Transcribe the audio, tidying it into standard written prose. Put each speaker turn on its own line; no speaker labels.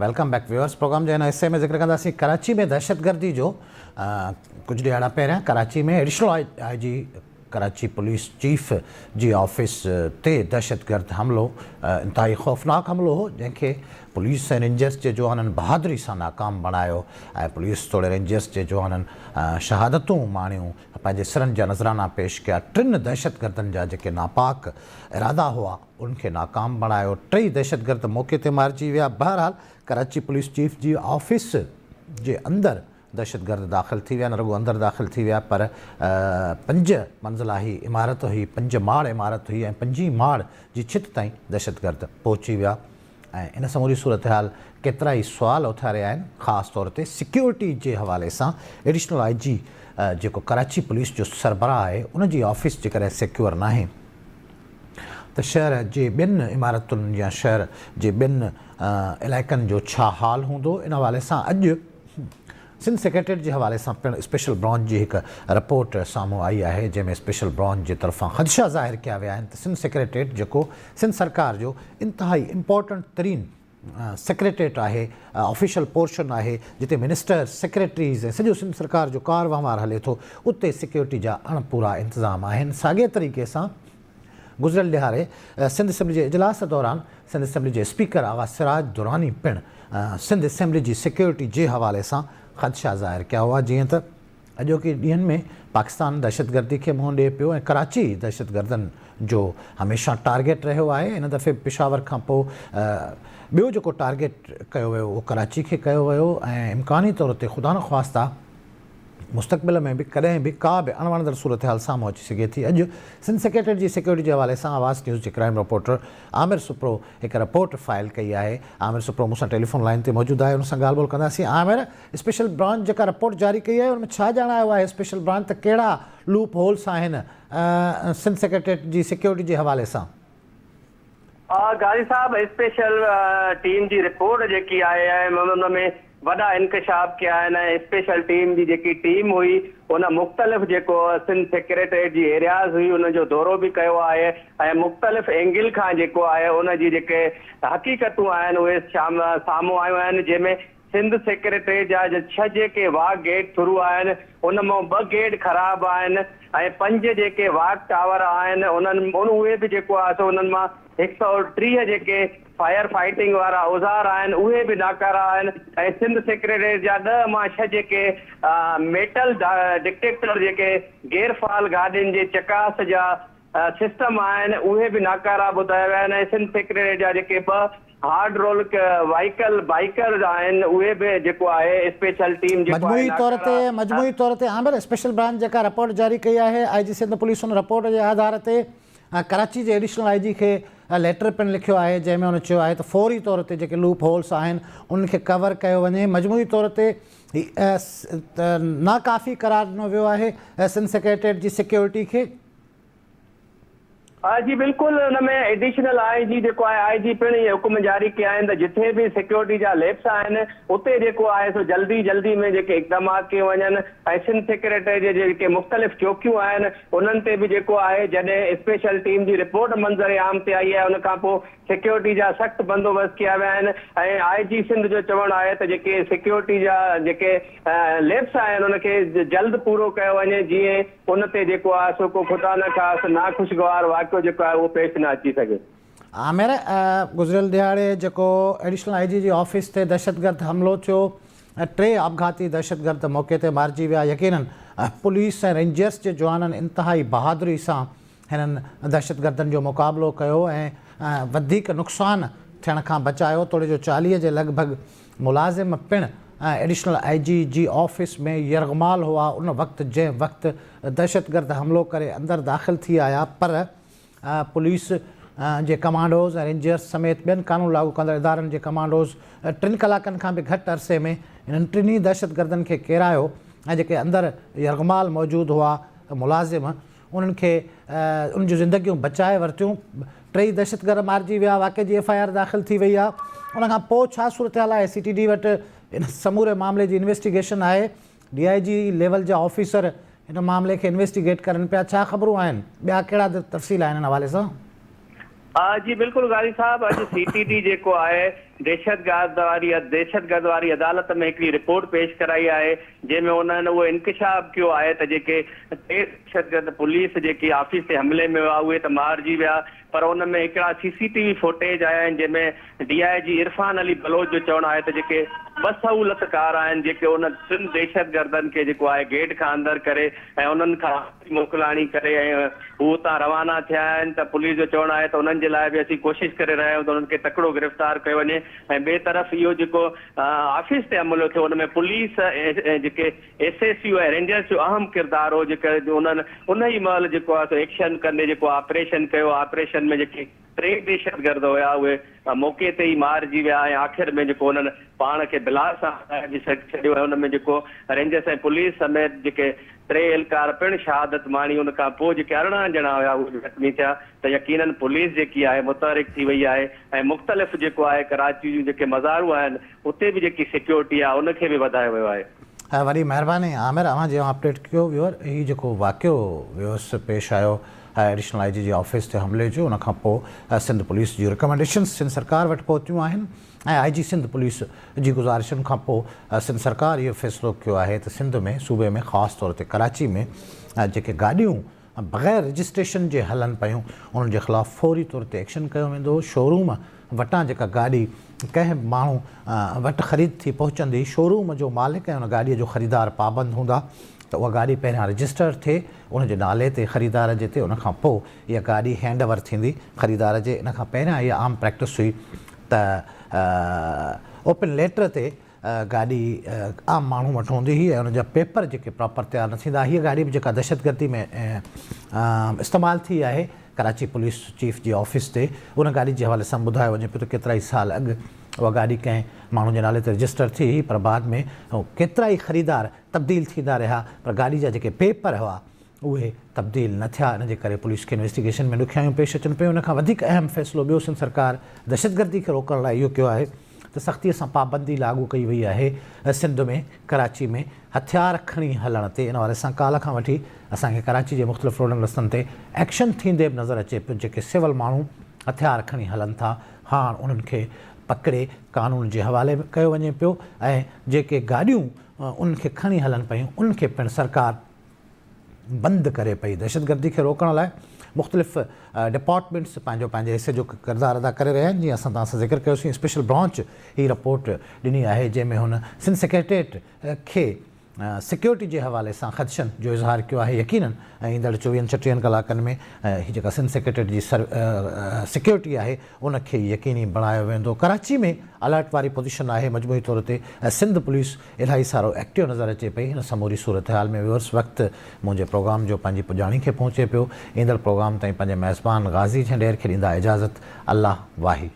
Welcome back viewers programme جي هن حصي ۾ ذڪر ڪنداسين ڪراچي ۾ دهشتگردي جو ڪجهه ڏهاڙا پهريان Karachi ۾ additional I G Karachi police chief جي آفيس تي دهشتگرد حملو انتهائي خوفناڪ حملو هو جنهن کي پوليس ۽ رينجرز جي جوانن بهادري سان ناڪام بڻايو ۽ پوليس توڙي رينجرز جي جوانن شهادتون ماڻيون پنهنجي سرن جا نذرانا پيش ڪيا ٽن دهشتگردن جا جيڪي ناپاڪ ارادا هئا ان کي ناڪام بڻايو، ٽئي دهشتگرد موقعي تي مارجي ويا، بهرحال ڪراچي پوليس چيف جي آفيس جي اندر دهشتگرد داخل ٿي ويا، نه رڳو اندر داخل ٿي ويا پر پنج منزله هي عمارت هئي، پنج ماڙ عمارت هئي ۽ پنجين ماڙ جي ڇت تائين دهشتگرد پهچي ويا ۽ ان سموري صورتحال ڪيترائي سوال اٿاريا آهن، خاص طور تي سيڪيورٽي جي حوالي سان ايڊيشنل I جي جيڪو ڪراچي پوليس جو سربراهه آهي ان جي آفيس جيڪڏهن سيڪيور ناهي ته شهر جي ٻين عمارتن يا شهر جي ٻين علائقن جو ڇا حال هوندو ان حوالي سان اڄ سنڌ سيڪريٽريٽ جي حوالي سان پڻ اسپيشل برانچ جي هڪ رپورٽ سامهون آئي آهي جنهن ۾ اسپيشل برانچ جي طرفان خدشا ظاهر ڪيا ويا آهن ته سنڌ سيڪريٽريٽ جيڪو سنڌ سرڪار جو انتهائي امپورٽنٽ ترين سيڪريٽريٽ آهي، آفيشل پورشن آهي، جتي منسٽرز، سيڪريٽريز ۽ سڄو سنڌ سرڪار جو ڪار وهنوار هلي ٿو، اتي سيڪيورٽي جا اڻ پورا انتظام آهن. ساڳئي طريقي سان گذريل ڏهاڙي سنڌ اسيمبلي جي اجلاس دوران سنڌ اسيمبلي جي اسپيڪر آغا سراج دراني پڻ سنڌ اسيمبلي جي سيڪيورٽي جي حوالي سان خدشا ظاهر ڪيا هئا جيئن ته اڄوڪي ڏينهن ۾ پاڪستان دهشتگردي کي منهن ڏئي پيو ۽ ڪراچي دهشتگردن جو هميشه ٽارگيٽ رهيو آهي، هن دفعي پشاور کان پوء ٻيو جيڪو ٽارگيٽ ڪيو ويو اهو ڪراچي کي ڪيو ويو ۽ امڪاني طور تي خدانخواسته مستقبل ۾ به ڪڏهن به ڪا به اڻوڻندڙ صورتحال سامهون اچي سگهي ٿي. اڄ سنڌ سيڪريٽريٽ جي سيڪيورٽي جي حوالي سان آواز نيوز جي ڪرائيم رپورٽر عامر سپرو هڪ رپورٽ فائل ڪئي آهي. عامر سپرو مون سان ٽيليفون لائين تي موجود آهي ان سان ڳالهه ٻولهه ڪنداسين. عامر، اسپيشل برانچ جيڪا رپورٽ جاري ڪئي آهي ان ۾ ڇا ڄاڻايو آهي اسپيشل برانچ ته ڪهڙا لوپ هولس آهن سنڌ سيڪريٽريٽ جي سيڪيورٽي جي حوالي سان؟
قاضي صاحب اسپيشل ٽيم جي رپورٽ جيڪي آهي ۽ ان ۾ وڏا انڪشاف ڪيا آهن ۽ اسپيشل ٽيم جي جيڪي ٽيم هئي ان مختلف جيڪو سنڌ سيڪريٽريٽ جي ايرياز هئي ان جو دورو به ڪيو آهي ۽ مختلف اينگل کان جيڪو آهي ان جي جيڪي حقيقتون آهن اهي سامهون آيون آهن جنهن ۾ سنڌ سيڪريٽريٽ جا ڇهه جيڪي واڪ گيٽ ٿرو آهن ان مان ٻه گيٽ خراب آهن ۽ پنج جيڪي واڪ ٽاور آهن انهن اهي به جيڪو آهي سو انهن مان هڪ سئو 30 جيڪي فائر فائٽنگ وارا اوزار آهن اهي به ناڪارا آهن ۽ سنڌ سيڪريٽريٽ جا ڏهه مان ڇهه جيڪي ميٽل ڊڪٽيڪٽر جيڪي غير فعال گاڏين جي چڪاس جا سسٽم آهن اهي به ناڪارا ٻڌايا ويا آهن ۽ سنڌ سيڪريٽريٽ جا جيڪي ٻه هارڊ رول وائيڪل بائيڪر آهن اهي به جيڪو آهي اسپيشل ٽيم جيڪو آهي
مجموعي طور تي
ناڪارا
مجموعي طور تي عامر اسپيشل برانچ جيڪا رپورٽ جاري ڪئي آهي آء جي سنڌ پوليس ان رپورٽ جي آڌار تي ڪراچي جي ايڊيشنل I جي کي ليٽر پڻ لکيو آهي جنهن ۾ هن چيو آهي ته فوري طور تي جيڪي لوپ هولس آهن انهن کي ڪور ڪيو وڃي مجموعي طور تي هي ناڪافي قرار ڏنو ويو آهي سنڌ سيڪريٽريٽ جي سيڪيورٽي کي.
جي بلڪل ان ۾ ايڊيشنل I جي جيڪو آهي آء جي پڻ اهي حڪم جاري ڪيا آهن ته جٿي به سيڪيورٽي جا ليپس آهن اتي جيڪو آهي سو جلدي جلدي ۾ جيڪي اقدامات ڪيو وڃن ۽ سنڌ سيڪريٽريٽ جي جيڪي مختلف چوڪيون آهن انهن تي به جيڪو آهي جڏهن اسپيشل ٽيم جي رپورٽ منظر عام تي آئي آهي ان کان پوء سيڪيورٽي جا سخت بندوبست ڪيا ويا آهن ۽ آء جي سنڌ جو چوڻ آهي ته جيڪي سيڪيورٽي جا جيڪي ليپس آهن ان کي جلد پورو ڪيو وڃي جيئن ان تي جيڪو آهي سو ڪو خدا نه خواست ناخوشگوار واقعو جيڪو آهي اهو پيش نه اچي سگهي.
عامر، گذريل ڏهاڙي جيڪو ايڊيشنل I جي جي آفيس تي دهشتگرد حملو ٿيو ۽ ٽي آپگهاتي دهشتگرد موقعي تي مارجي ويا، يقينن پوليس ۽ رينجرز جي جوانن انتهائي بهادري سان هنن دهشتگردن جو مقابلو ڪيو ۽ وڌيڪ نقصان ٿيڻ کان بچايو توڙي جو 40 جي لڳ ڀڳ ملازم پڻ ايڊيشنل I جي جي آفيس ۾ يرغمال هئا ان وقت جنهن وقت دهشتگرد حملو ڪري اندر داخل ٿي آيا پر پوليس جي ڪمانڊوز ۽ رينجرز سميت ٻين قانون لاڳو ڪندڙ ادارن جي ڪمانڊوز ٽن ڪلاڪن کان به گهٽ عرصي ۾ انهن ٽنهي دهشتگردن کي ڪيرايو ۽ جيڪي اندر يرغمال موجود هئا ملازم انهن کي انهن جون زندگيون بچائي ورتيون، ٽيئي دهشتگرد مارجي ويا، واقعي جي ايف I R داخل ٿي وئي آهي، ان کان پوء ڇا صورتحال آهي، سي ٽي ڊي وٽ ان سموري معاملي جي انويسٽيگيشن آهي، ڊي I جي ليول جا آفيسر ان معاملي کي انويسٽيگيٽ ڪرن پيا، ڇا خبرون آهن، ٻيا ڪهڙا تفصيل آهن ان حوالي سان؟
جي بلڪل غازي صاحب اڄ سي ٽي ڊي جيڪو آهي دهشتگرد واري دهشتگرد واري عدالت ۾ هڪڙي رپورٽ پيش ڪرائي آهي جنهن ۾ انهن اهو انڪشاف ڪيو آهي ته جيڪي ٽي دهشتگرد پوليس جيڪي آفيس تي حملي ۾ هئا اهي ته مارجي ويا پر ان ۾ هڪڙا سي سي ٽي وي فوٽيج آيا آهن جنهن ۾ ڊي I جي عرفان علي بلوچ جو چوڻ آهي ته جيڪي ٻه سهولتڪار آهن جيڪي ان ٽن دهشتگردن کي جيڪو آهي گيٽ کان اندر ڪري ۽ انهن کان موڪلاڻي ڪري ۽ هو اتان روانا ٿيا آهن ته پوليس جو چوڻ آهي ته انهن جي لاء به اسين ڪوشش ڪري رهيا آهيون ته انهن کي تڪڙو گرفتار ڪيو وڃي ۽ ٻئي طرف اهو جيڪو آفيس تي حملو ٿيو ان ۾ پوليس ۽ جيڪي ايس ايس يو ۽ رينجرز جو اهم ڪردار هو جيڪي انهن ان ئي مهل جيڪو آهي سو ايڪشن ڪندي جيڪو آپريشن ڪيو آپريشن ۾ جيڪي ٽي دهشتگرد هيا اهي موقعي تي ئي مارجي ويا ۽ آخر ۾ جيڪو انهن پاڻ کي بلاس سان هٽائي به ڇڏيو ۽ ان ۾ جيڪو رينجرس ۽ پوليس سميت جيڪي ٽي اهلڪار پڻ شهادت ماڻي ان کان پوء جيڪي 18 ڄڻا هيا اهي به زخمي ٿيا ته يقينن پوليس جيڪي آهي متحرڪ ٿي وئي آهي ۽ مختلف جيڪو آهي ڪراچي جون جيڪي مزارون آهن اتي به جيڪي سيڪيورٽي آهي ان کي به وڌايو ويو آهي.
وڏي مهرباني عامر اوهان جي اوهان اپڊيٽ ڪيو ويور هي جيڪو واقعو ويورس پيش آيو ايڊيشنل I جي جي آفيس تي حملي جو ان کان پوء سنڌ پوليس جون رڪمينڊيشنز سنڌ سرڪار وٽ پهتيون آهن ۽ آء جي سنڌ پوليس جي گذارشن کان پوء سنڌ سرڪار اهو فيصلو ڪيو آهي ته سنڌ ۾ صوبي ۾ خاص طور تي ڪراچي ۾ جيڪي گاڏيون بغير رجسٽريشن جي هلن پيون انهن جي خلاف فوري طور تي ايڪشن ڪيو ويندو شوروم وٽان جيڪا گاڏي ڪنهن به ماڻهو وٽ خريد ٿي پهچندي شوروم جو مالڪ ۽ ان گاڏي جو خريدار پابند هوندا ته اها گاڏي پهريان رجسٽر ٿئي ان جي نالي تي خريدار جي تي ان کان پوء اها گاڏي هينڊ اوور ٿيندي خريدار جي ان کان پهريان اها عام پريڪٽس هئي ته اوپن ليٽر تي گاڏي عام ماڻهو وٽ هوندي هئي ۽ ان جا پيپر جيڪي پراپر تيار نه ٿيندا هيء گاڏي به جيڪا دهشتگردي ۾ استعمال ٿي آهي ڪراچي پوليس چيف جي آفيس تي ان گاڏي جي حوالي سان ٻڌايو وڃي پيو ته ڪيترائي سال اڳ اها گاڏي ڪنهن ماڻهو جي نالي تي رجسٽر ٿي هئي پر بعد ۾ ڪيترائي خريدار تبديل ٿيندا رهيا پر گاڏي جا جيڪي پيپر هئا اهي تبديل نه ٿيا ان جي ڪري پوليس کي انويسٽيگيشن ۾ ڏکيائيون پيش اچن پيون ان کان وڌيڪ اهم فيصلو ٻيو سنڌ سرڪار دهشتگردي کي روڪڻ لاء اهو ڪيو آهي ته سختي سان پابندي لاڳو ڪئي وئي آهي سنڌ ۾ ڪراچي ۾ هٿيار کڻي هلڻ تي ان حوالي سان ڪالهه کان وٺي اسان کي ڪراچي جي مختلف روڊن رستن تي ايڪشن ٿيندي به نظر اچي پيو جيڪي سول ماڻهو هٿيار کڻي هلن ٿا هاڻ انهن کي پڪڙي قانون جي حوالي ڪيو وڃي پيو ۽ جيڪي گاڏيون انهن کي کڻي هلن پيون انهن کي پڻ سرڪار بند ڪري پئي دهشتگردي کي روڪڻ لاء مختلف ڊپارٽمينٽس پنهنجو پنهنجي حصي جو ڪردار ادا ڪري رهيا آهن جيئن اسان توهان سان ذڪر ڪيوسين اسپيشل برانچ هي رپورٽ ڏني آهي جنهن ۾ هن سنڌ سيڪريٽريٽ کي سيڪيورٽي جي حوالي سان خدشن جو اظهار ڪيو آهي يقينن ايندڙ چوويهن ڇٽيهن ڪلاڪن ۾ هي جيڪا سنڌ سيڪريٽريٽ جي سيڪيورٽي آهي ان کي يقيني بڻايو ويندو ڪراچي ۾ الرٽ واري پوزيشن آهي مجموعي طور تي سنڌ پوليس الاهي سارو ايڪٽيو نظر اچي پئي هن سموري صورتحال ۾ ويورس وقت منهنجي پروگرام جو پنهنجي پڄاڻي کي پهچي پيو ايندڙ پروگرام تائين پنهنجي ميزبان غازي جهنڊير کي ڏيندا اجازت الله واهي.